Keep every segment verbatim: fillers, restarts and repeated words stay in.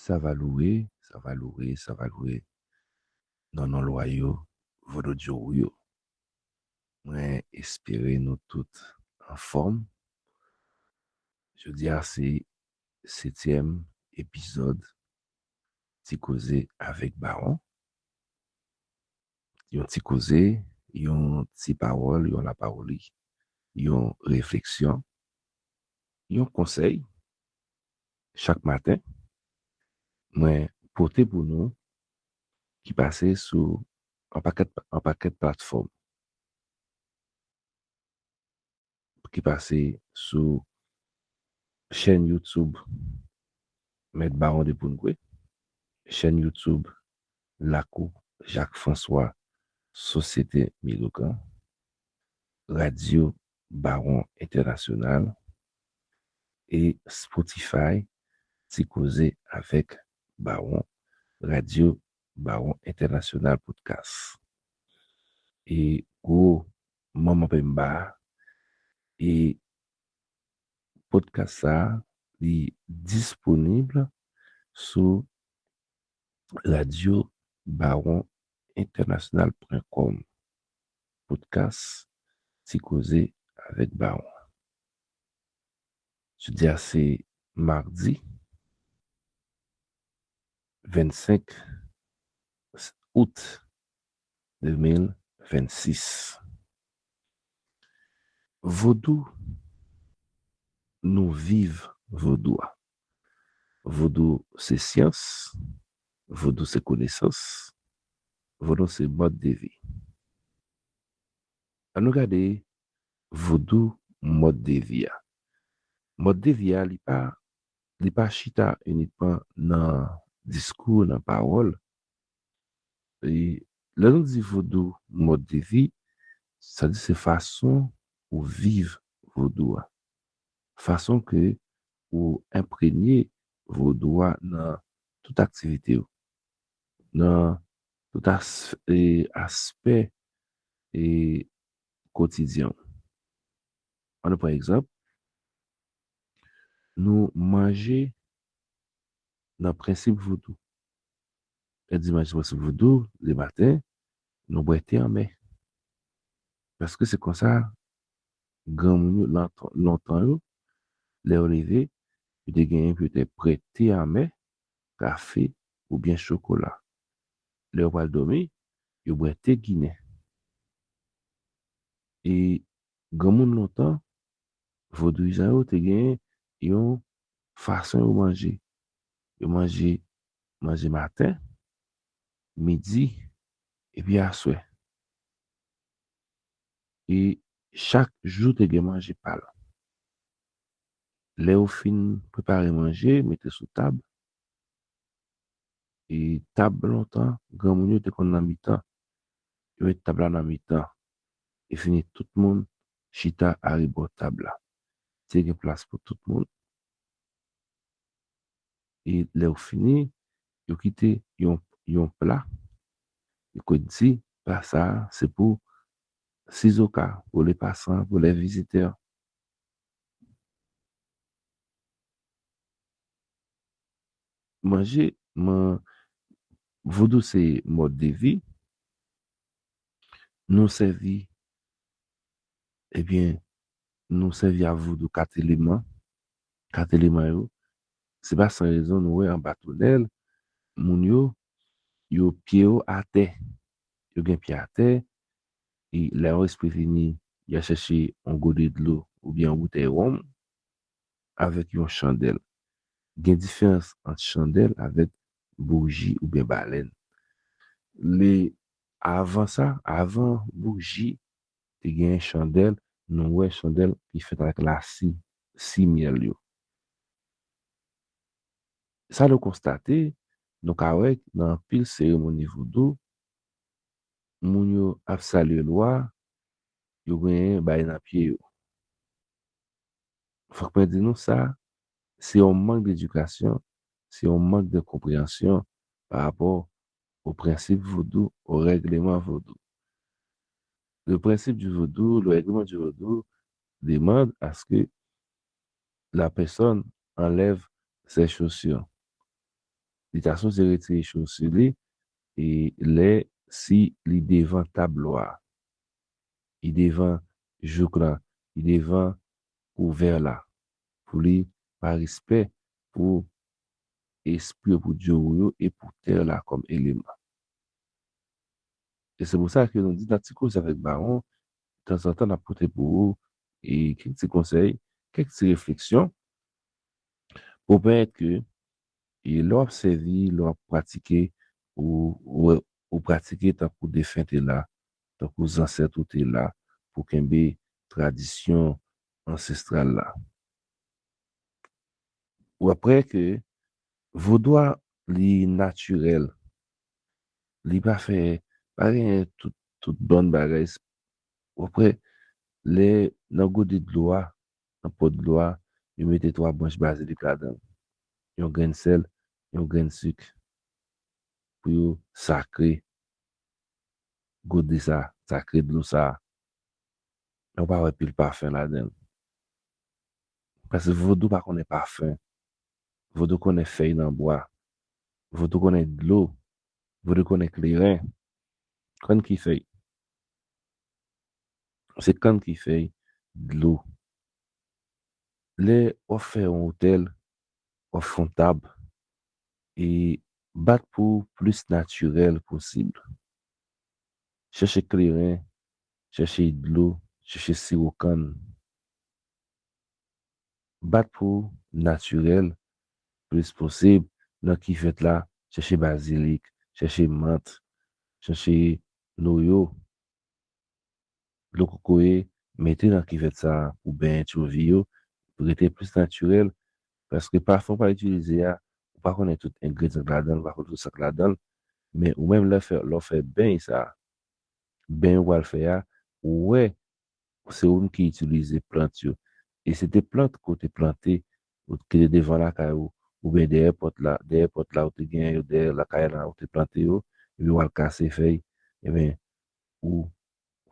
Sa va louwe, sa va louwe, sa va louwe nan non lwa yo, Vodou Djowou yo. Mwen espere nou tout anfòm. Jodi a se setyèm epizòd Ti Koze avèk Bawon. Yon ti koze, yon ti pawòl, yon lapawoli, yon refleksyon, yon konsèy. Chak maten, mwen pote pou nou ki pase sou an pakèt, an pakèt platfòm. Ki pase sou chèn YouTube Mèt Bawon de Poungwe, chèn YouTube Lakou Jacques François Sosyete Milokan, Radyo Bawon Entènasyonal e Spotify Ti Koze avèk Bawon, Radyo Bawon Entènasyonal Podcast. E gwo manman penba a. E podcast sa a, li disponib sou radyo bawon entènasyonal pwen kòm. Podcast Ti Koze avèk Bawon. Jodi a se madi vennsenk out de mil vennsis. Vodou, nou viv vodou a. Vodou se syans, vodou se konesans, vodou se mòd de vi. Ann nou gade vodou mòd de vi a. Mòd de vi a, li pa, li pa chita inikman nan diskou, nan pawòl. E lè nou di vodou mòd de vi, sa di se fason ou viv vodou a. Fason ke ou enprenye vodou a nan tout aktivite w, nan tout as-, e, aspè, e, kotidyen w. Ann nou pran egzanp, nou manje nan prensip vodou. Lè di manje prensip vodou, lematen, nou bwè te anmè. Paske se konsa, granmoun yo, lontan, lontan yo, lè yo leve, yo te genyen petèt bwè te anmè, kafe oubyen chokola. Lè yo pral dòmi, yo bwè te ginen. E granmoun lontan, vodouyizan yo te gen yon fason yo manje. Yo manje, manje maten, midi, epi aswè. E chak jou te gen manje pa l. Lè yo fin prepare manje, mete sou tab, e tab lontan, granmoun yo te konn nan mitan. Yo met tab la nan mitan. E fini, tout moun chita arebò tab la. Te gen plas pou tout moun. E lè yo fini, yo kite yon, yon pla. Yo konn di, pla sa a, se pou sizoka, pou le pasan, pou lè vizitè. Manje, man, vodou se mòd de vi. Nou sèvi, ebyen, nou sèvi a vodou kat eleman. Kat eleman yo, se pa san rezon nou wè anba tonèl, moun yo, yo pye yo atè. Yo gen pye atè, e lè yo espre fini, y a chèche yon gode dlo oubyen yon boutèy wonm avèk yon chandèl. Gen diferans ant chandèl avèk bouji oubyen balèn. Le, avan sa, avan bouji, te gen chandèl, nou wè chandèl ki fèt avèk lasi, si myèl yo. Sa nou konstate, nou ka wè nan anpil seremoni vodou, moun yo ap salye lwa, yo genyen bagay nan pye yo. Fòk mwen di nou sa, se yon mank de edikasyon, se yon mank de konpreyansyon pa rapò o prensip vodou, o règleman vodou. Le principe du vaudou, le règlement du vaudou demande à ce que la personne enlève ses chaussures. Li ta sipoze retire chaussure li, e lè si li devan tab lwa a, li devan jouk lan, li devan kouvè la, pou li pa respè pou espri yo, pou djowou yo e pou tè la kòm eleman. E se pou sa ke nou di nan Ti Koze avèk Bawon, tanzantan n ap pote pou ou e kèk ti konsèy, kèk ti refleksyon pou pèmèt ke e lè w ap sèvi, lè w ap pratike, ou, ou, ou pratike tankou defen te la, tankou zansèt ou te la, pou kenbe tradisyon ansestral la. W ap wè ke vodou a, li natirèl. Li pa fè, pa gen tout, tout bann bagay. W ap wè, lè nan gode dlo a, nan pò dlo a, yo mete twa branch bazilik ladan l. Yon grenn sèl, yon grenn sik. Pou yo sakre gode sa, sakre dlo sa. Men w pa wè pil pafen ladan l. Paske vodou pa konnen pafen. Vodou konnen fèy nan bwa. Vodou konnen dlo. Vodou konnen kleren. Kann ki fèy. Se kann ki fèy, dlo. Lè w ap fè yon otèl, w ap fè yon tab, e bat pou plis natirèl posib. Chèche kleren, chèche dlo, chèche siwo kann. Bat pou natirèl plis posib nan kivèt la, chèche bazilik, chèche mant, chèche noyo, dlo kokoye, mete nan kivèt sa a pou benyen tchovi yo, pou rete plis natirèl, paske pafen w pral itilize a, ou pa konnen tout engredyan k ladan l, ou pa konnen tout sa k ladan l, men ou menm lè w fè, lè w fè beny sa a, beny ou pral fè a, ou wè se ou menm ki itilize plant yo. E se te plant ke w te plante, ou te kite devan lakay ou, oubyen dèyè pòt la, dèyè pòt la, ou te genyen yo dèyè lakay la, ou te plante yo, epi w al kase fèy, ebyen, ou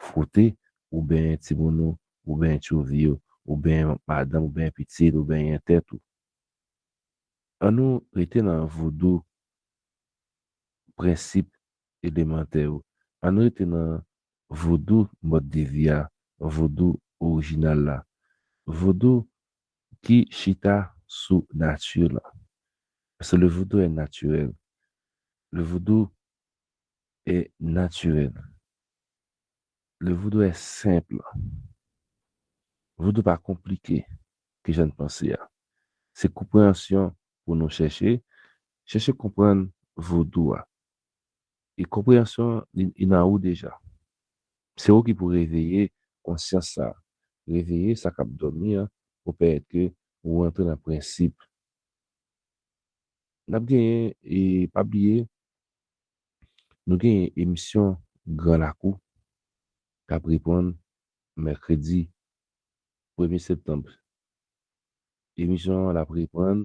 fwote, ou benyen timoun ou, ou benyen tchovi yo, ou benyen madanm, ou benyen pitit, ou benyen tèt ou. Ann nou rete nan vodou prensip elemantè yo. Ann nou rete nan vodou mòd de vi a, vodou orijinal la. Vodou ki chita sou nati la. Paske le vodou est naturel. Le vodou est naturel. Le vodou est simple. Vodou pa konplike ke jan n panse a. Se konpreyansyon pou nou chèche, chèche konprann vodou a. E konpreyansyon an, li, li nan ou deja. Se ou ki pou reveye konsyans sa a. Reveye sa k ap dòmi an, pou pèmèt ke ou rantre nan prensip. N ap genyen, e pa bliye, nou genyen emisyon Gran Lakou k ap reprann mèkredi premye septanm. Emisyon an l ap reprann,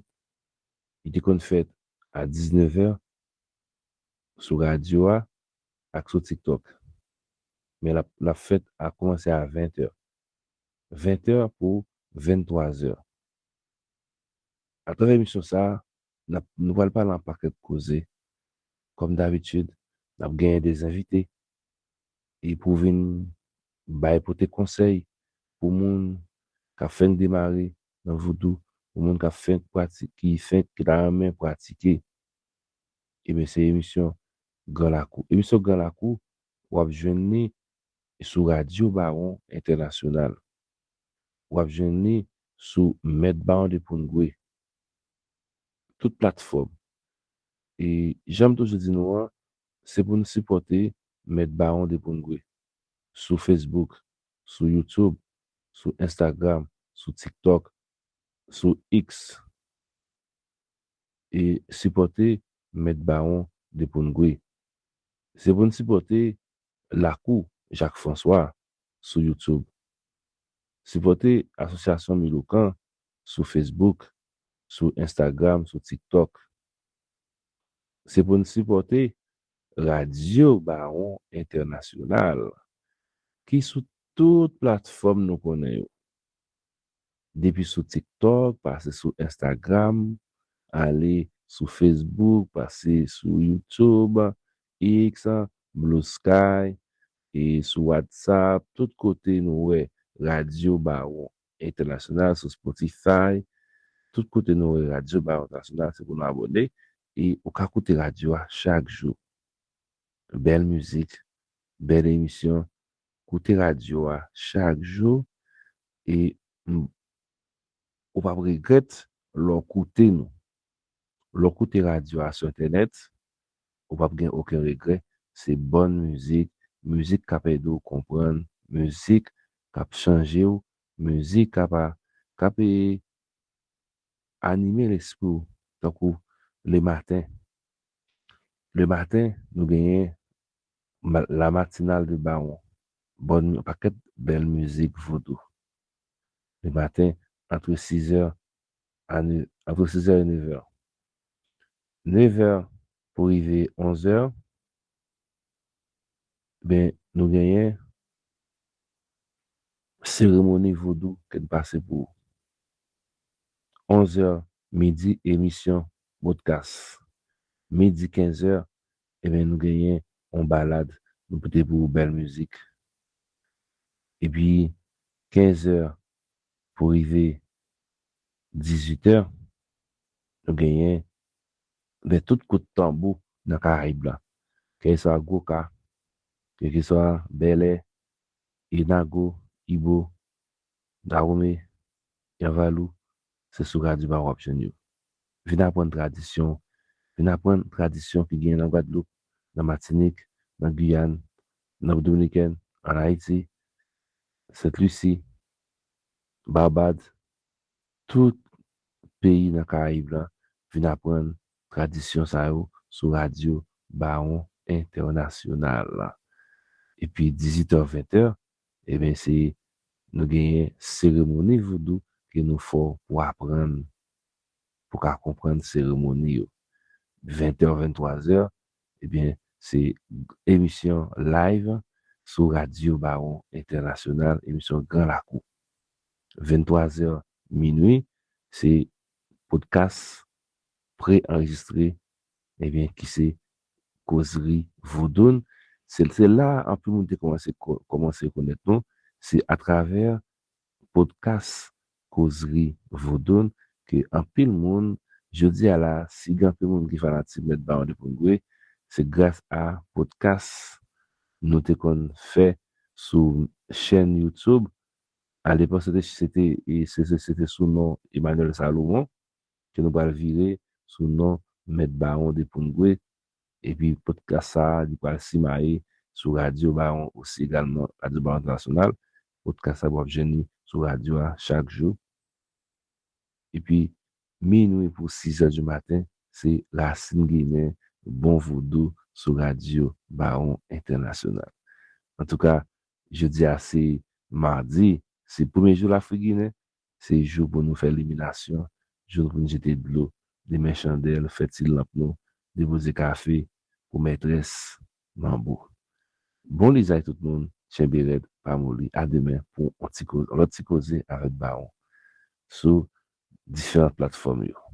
li te konn fèt a diznèf è sou radyo a ak sou TikTok. Men l ap, l ap fèt a kòmanse a ven è. Ven è pou venntwa è. Atravè emisyon sa a, n ap, nou pral pale yon pakèt koze. Kòm dabitid, n ap genyen de envite. E pou vin bay, pote konsèy pou moun k ap fenk demare nan vodou, pou moun k ap fenk prati-, ki fenk, ki ta renmen pratike. Ebyen, se emisyon Gran Lakou. Emisyon Gran Lakou, w ap jwenn li sou Radyo Bawon Entènasyonal. W ap jwenn li sou Mèt Bawon de Poungwe. Tout platfòm. E jan m toujou di nou an, se pou n sipòte Mèt Bawon de Poungwe sou Facebook, sou YouTube, sou Instagram, sou TikTok, sou X. E sipòte Mèt Bawon de Poungwe. Se pou n sipòte Lakou Jak Franswa sou YouTube. Sipòte Asosyasyon Miloukan sou Facebook, sou Instagram, sou TikTok. Se pou n sipòte Radyo Bawon Entènasyonal, ki sou tout platfòm nou konnen yo. Depi sou TikTok, pase sou Instagram, ale sou Facebook, pase sou YouTube, X, Blue Sky, e sou WhatsApp, tout kote nou wè Radyo Bawon Entènasyonal, sou Spotify, tout kote nou wè Radyo Bawon Entènasyonal, se pou nou abòne, e ou ka koute radyo a chak jou. Bèl mizik, bèl emisyon, koute radyo a chak jou, e m- ou p ap regrèt lè w koute nou. Lè w koute radyo a sou entènèt, ou p ap gen okenn regrè. Se bòn mizik, mizik k ap ede w konprann, mizik k ap chanje w, mizik k ap, k ap, e, anime lespri w, tankou le maten. Le maten, nou genyen ma- La Matinale de Bawon. Bòn, yon pakèt bèl mizik vodou. Le maten, entre six heures à neuf, entre six heures et neuf heures. Neuf heures pou rive onze heures, ben, nou genyen seremoni vodou ke n pase pou ou. Onze heures, midi, emisyon podcast. Midi, quinze heures, ebyen, nou genyen yon balad nou pote pou ou, bèl mizik. Epi, quinze heures pou rive dizuit heures, nou genyen de tout kout tanbou nan Karayib la. Kèlkeswa Gwoka, kèlkeswa Bèlè, Enago, Ibo, Dawome, Yanvalou, se sou Radyo Bawon w ap jwenn yo. Vin aprann tradisyon, vin aprann tradisyon ki genyen nan Gwadloup, nan Matinik, nan Giyàn, nan Repiblik Dominikèn, ann Ayiti, Sent Lisi, Babad, tout peyi nan Karayib la, vin aprann tradisyon sa yo sou Radyo Bawon Entènasyonal la. Epi dizuit heures, vingt heures, ebyen, se nou genyen seremoni vodou ke nou fè w pou aprann, pou ka konprann seremoni yo. Vingt heures, vingt-trois heures, ebyen, se emisyon live sou Radyo Bawon Entènasyonal, emisyon Gran Lakou. Vingt-trois heures, minui, se podcast pre-anrejistre, ebyen, ki se Kozri Vodoun. Se, se la anpil moun te kòmanse ko- kòmanse konèt nou. Se atravè podcast Kozri Vodoun ke anpil moun, jodi a la, si gen anpil moun ki fanatik Mèt Bawon de Poungwe, se gras a podcast nou te konn fè sou chèn YouTube. Alepòk, se te, se te, e se, se, se te sou non Emmanuel Salomon, ke nou pral vire sou non Mèt Bawon de Poungwe. Epi podcast sa a, li pral simaye sou Radyo Bawon osi egalman, Radyo Bawon Entènasyonal. Podcast sa a, w ap jwenn li sou radyo a chak jou. Epi minui pou sis è di maten, se Rasin Ginen, Bon Vodou sou Radyo Bawon Entènasyonal. Antouka, jodi a se madi, se premye jou Lafrik Ginen, se jou pou nou fè liminasyon, jou pou nou jete dlo, limen chandèl, fè ti lanp nou, depoze kafe pou mètrès manbo. Bon lizay tout moun, tchenbe rèd, pa moli, a demen pou yon ti koze, lòt ti koze avèk Bawon sou diferan platfòm yo.